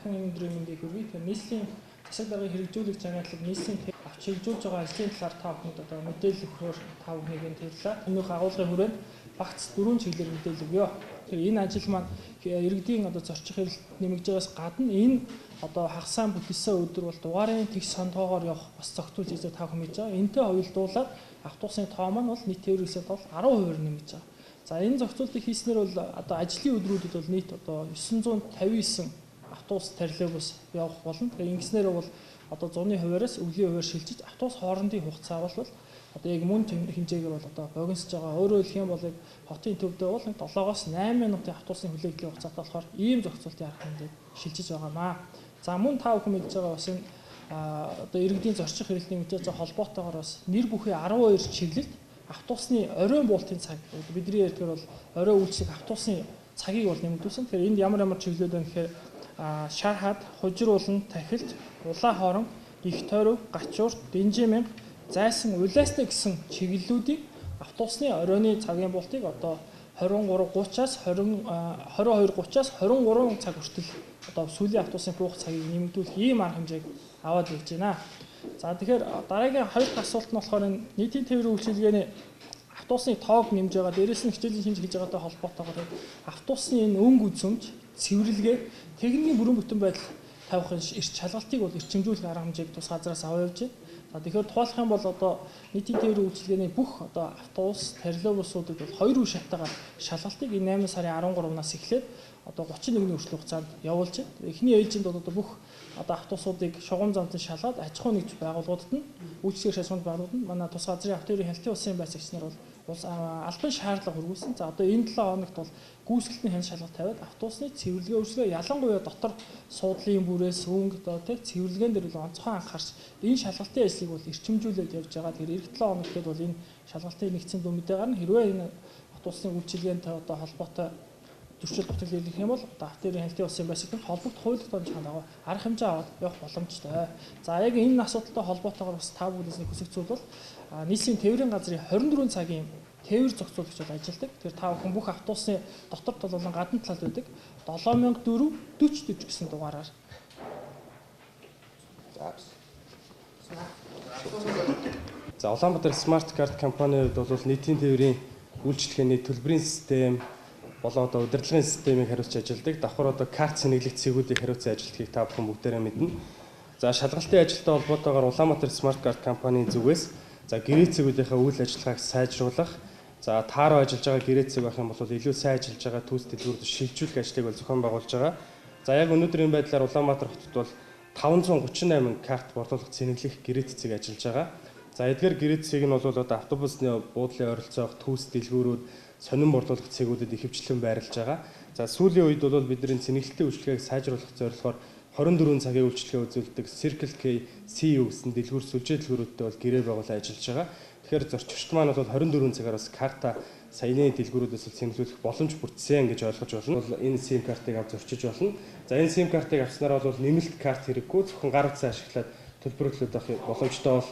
бүхэн энэ өдрийн мэндийг хүргэе. Тэгэхээр нийслэлийн засаг даргын хэрэгжүүлэх агентлаг нийслэлийн авч хэрэгжүүлж байгаа ажлын талаар та бүхэнд одоо мэдээлэл өгөхөөр та бүхнийг энэ тэрлээ. Өнөөх агуулгын хүрээнд багц дөрвөн чиглэлээр мэдээлэл өгье. Тэгэхээр энэ ажил маань иргэдийн одоо зорчих хэрэгт нэмэгдэж байгаас гадна энэ одоо хагасаан бүтэлсэн өдөр бол дугаарын тэгш сондгоогоор явах бас зохицуулж хийж та бүхэн мэдж байгаа. Энтэй хоёулдуулаад автобусын тоо маань бол нийт тээврийн бол 10% нэмэгдэж байгаа. За энэ зохицуултыг хийснээр бол одоо ажлын өдрүүдэд бол нийт одоо 959 автобус троллейбус явах болно. Тэгэхээр ингэснээр бол одоо зуны хувиараас өвлийн хувиар шилжиж автобус хоорондын хугацаа бол одоо яг мөн хэмжээгээр бол одоо богиносж байгаа. Өөрөөр хэлэх юм бол яг хотын төвдөө бол 7-оос 8 минутын автобусын хүлээлийн хугацаатай болохоор ийм зохицуултын арга хэмжээ шилжиж байгаамаа. За мөн та бүхэн мэдж байгаа бас энэ одоо иргэдийн зорчих хэрэглэний мэдээж холбоотойгоор бас нэр бүхий 12 чиглэлд автобусны оройн буултын цаг бидний ярьдгаар бол орой үйлчлэх автобусны цагийг бол нэмэгдүүлсэн. Тэгэхээр энд ямар ямар чиглэлүүд байна гэхээр Шархад, Хужируулан, Тахилт, Улаан хоорон, Их Тойрог, Гачуурт, Дэнжимэн, Зайсан, Улаастай гэсэн чиглэлүүдийг автобусны оройны цагийн буултыг одоо 23:30-аас 22:30-аас 23 цаг хүртэл одоо сүүлийн автобусын буух цагийг нэмэгдүүлэх ийм арга хэмжээг аваад явж байна. За тэгэхээр дараагийн хоёр дахь асуулт нь болохоор энэ нийтийн тээврийн үйлчилгээний автобусны тоог нэмж байгаа, дээрээс нь хичээлийн шинж хийж байгаатай холбоотойгоор автобусны энэ өнгө үзэмж, цэвэрлэгээ, техникийн бүрэн бүтэн байдал тавих эрч шалгалтыг бол эрчимжүүлэх арга хэмжээг тус газраас аваад явж байна. За тэгэхээр тухайлах юм бол одоо нийтийн тээврийн үйлчилгээний бүх одоо автобус, троллейбусуудад бол хоёр үе шаттайгаар шалгалтыг энэ 8 сарын 13-наас эхлээд одоо 31-ний хүртэл хугацаанд явуулж байна. Эхний ээлжинд бол одоо бүх одоо автобусуудыг шугам замд шалгаад аж ахуйн нэгж байгууллагуудад нь үйлчлэгээр шалгуунд байгууллагууд нь манай тус газрын автоэрийн хяналтын улсын байцаагч нар бол албан шаардлага хүргүүлсэн. За одоо энэ 7 хоногт бол гүйцэтгэлтний хяналт шалгалт тавиад автобусны цэвэрлэгээ үйлчлэгээ ялангуяа дотор суудлын бүрээс өнгө одоо тий цэвэрлэгээн дээр бол онцгой анхаарч энэ шалгалтын ажлыг бол эрчимжүүлээд явж байгаа. Тэгэхээр эх 7 хоногт бол энэ шалгалтын нэгдсэн дүн мэдээ гарна. Хэрвээ энэ автобусны үйлчилгээнтэй одоо холбоотой зөрчил дутагдал илэрх юм бол одоо автоэрийн хяналтын улсын байцаагч холбогдох хууль тогтоомжийн дагуу арга хэмжээ аваад явах боломжтой. За яг энэ асуудалтай холбоотойгоор бас та бүхнээс нэг хүсэх зүйл бол нийслэлийн тээврийн газрын 24 цагийн тээвэр зохицуулагч бол ажилладаг. Тэгэхээр та бүхэн бүх автобусны дотор тал болон гадна талд байдаг 7004 40 40 гэсэн дугаараар. За Улаанбаатар Smart Card компани хувьд бол нийтийн тээврийн үйлчилгээний төлбөрийн систем болон одоо удирдлагын системийг хариуцж ажилладаг. Давхар одоо карт сэнэглэх цэгүүдийг хариуцсан ажиллагийг та бүхэн бүгдээрээ мэднэ. За шалгалтын ажилтай холбоотойгоор Улаанбаатар Smart Card компанийн зүгээс за гэрээ цэгүүдийнхээ үйл ажиллагааг сайжруулах, за тааруу ажиллаж байгаа гэрээ цэг байх юм бол илүү сайн ажиллаж байгаа түүс дэлгүүрд шилжүүлэх ажлыг бол зохион байгуулж байгаа. За яг өнөөдрийн байдлаар Улаанбаатар хотод бол 538 карт борлуулах сэнэглэх гэрээ цэг ажиллаж байгаа. За эдгээр гэрээ цэг нь бол одоо автобусны буудлын ойролцоох түүс дэлгүүрүүд сонин борлуулах цэгүүдэд ихэвчлэн байрлаж байгаа. За сүүлийн үед бол бидний цэнэглэлтийн үйлчилгээг сайжруулах зорилгоор 24 цагийн үйлчилгээ үзүүлдэг Circle K CU гэсэн дэлгүүр сүлжээ дэлгүүрүүдтэй бол гэрээ байгуулан ажиллаж байгаа. Тэгэхээр зорчигчд маань бол 24 цагаар бас карта саяны дэлгүүрүүдээс цэнэглүүлэх боломж бүрдсэн гэж ойлгож байна. Бол энэ SIM картыг авч зорчиж болно. За энэ SIM картыг авснараа бол нэмэлт карт хэрэггүй зөвхөн гар утсаа ашиглаад төлбөр төлөх боломжтой болно.